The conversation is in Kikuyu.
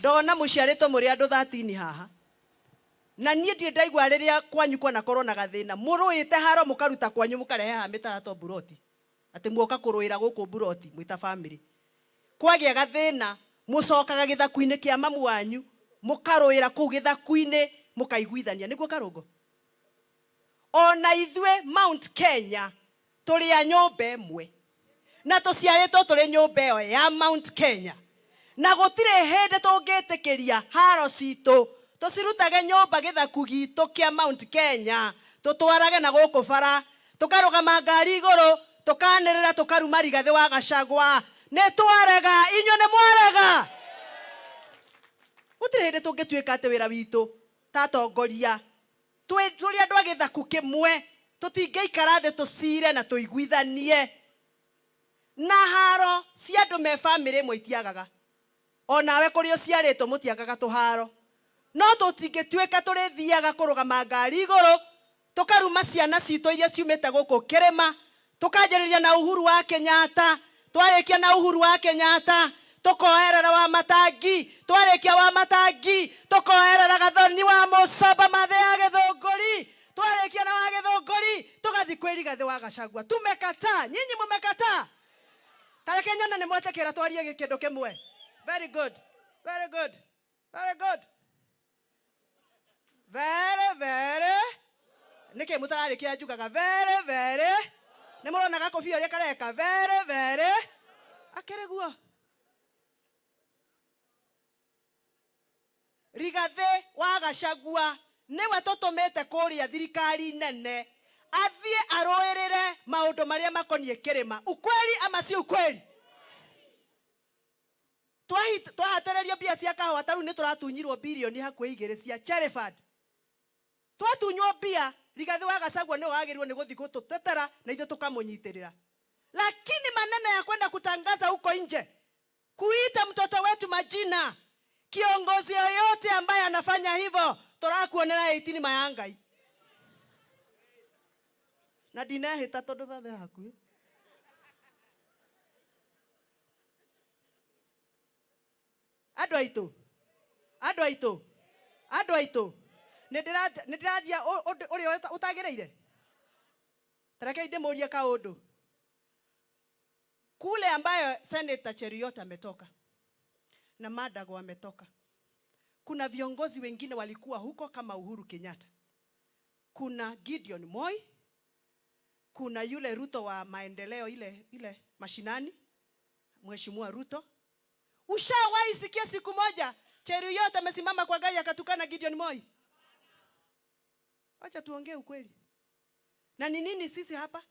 Ndona mũciarĩtwo mũrĩ andũ 13 haha. Na niĩ ndirĩ ndaigua rĩrĩa kwanyu kwanakorwo na gathĩna, mũrũĩte haro mũkaruta kwanyu mũkarehe haha mĩtarato mburoti. Atĩ muoka kũrũĩra gũkũ mburoti mwĩ ta family. Kwagĩa gathĩna, mũcokaga gĩthaku-inĩ kĩa mamu wanyu, mũkarũĩra kũu gĩthaku-inĩ mũkaiguithania. Nĩguo Karũngo? Ona ithuĩ Mount Kenya tũrĩ a nyũmba ĩmwe na tũciarĩtwo tũrĩ nyũmba ĩyo ya Mount Kenya, na gũtirĩ hĩndĩ tũngĩtĩkĩria haro citũ tũcirutage nyũmba gĩthaku gitũ kĩa Mount Kenya tũtwarage na gũkũ bara, tũkarũgama ngari igũrũ, tũkanĩrĩra, tũkaruma Rigathĩ wa Gachagua. Nĩ twarega! Inyuĩ nĩ mwarega? Gũtirĩ hĩndĩ tũngĩtuĩka atĩ wĩra witũ ta atongoria Twĩ tũrĩ andũ a gĩthaku kĩmwe, tũtingĩikara thĩ tũcire na tũiguithanie. Na haro cia andũ me famĩlĩ ĩmwe itiagaga. O nawe kũrĩa ũciarĩtwo mũtiagaga tũharo. No tũtingĩtuĩka tũrĩthiaga kũrũgama ngari igũrũ, tũkaruma ciana citũ iria ciumĩte gũkũ kĩrĩma, Tũkanjĩrĩria na Uhuru wa Kenyatta, twarĩkia na Uhuru wa Kenyatta, tũkoerera wa Matangi, twarĩkia wa Matangi, tũkoerera Gathoni wa Mũcomba Mathĩ ya Gĩthũngũri, twarĩkia na wa Gĩthũngũri, tũgathiĩ kwĩ Rigathĩ wa Gachagua. Tumekataa, nyinyi mumekataa? Ta reke nyone nĩ mwetĩkĩra twarie kĩndũ kĩmwe. Very good, very good, very good. Very, very. Nĩkĩ mũtararĩkia njugaga very, very. Nĩ mũrona gakũbia ũrĩa kareka very, very. Akĩrĩ guo. Rigathĩ wa Gachagua nĩwe tũtũmĩte kũrĩa thirikari nene athiĩ arũĩrĩre maũndũ marĩa makoniĩ kĩrĩma. Ukweli ama si ukweli? Twahatĩrĩrio mbia cia kahũa ta rĩu nĩ tũratunyirwo birioni hakuhĩ igĩrĩ cia Cherry Fund. Twatunywo mbia, Rigathĩ wa Gachagua nĩwe wagĩrĩirwo nĩ gũthiĩ gũtũtetera na ithuĩ tũkamũnyitĩrĩra. Lakini maneno ya kwenda kutangaza huko nje, kuita mtoto wetu majina, kiongozi yoyote ambaye anafanya hivyo, tũrakuonera 18 ma ya Ngai. Na ndinehĩta tondũ bathe hakuhĩ. Andũ aitũ, andũ aitũ, andũ aitũ, nĩ ndĩranjia ũrĩa ũtagĩrĩire? Ta rekei ndĩmũrie kaũndũ. Kule ambayo Senator Cheruiyot ametoka na Mandago ametoka, kuna viongozi wengine walikuwa huko kama Uhuru Kenyatta, kuna Gideon Moi, kuna yule Ruto wa maendeleo ile ile mashinani, Mheshimiwa Ruto. Ushawahi sikia siku moja Cheruiyot amesimama kwa gari akatukana Gideon Moi? Acha tuongee ukweli. Na ni nini sisi hapa?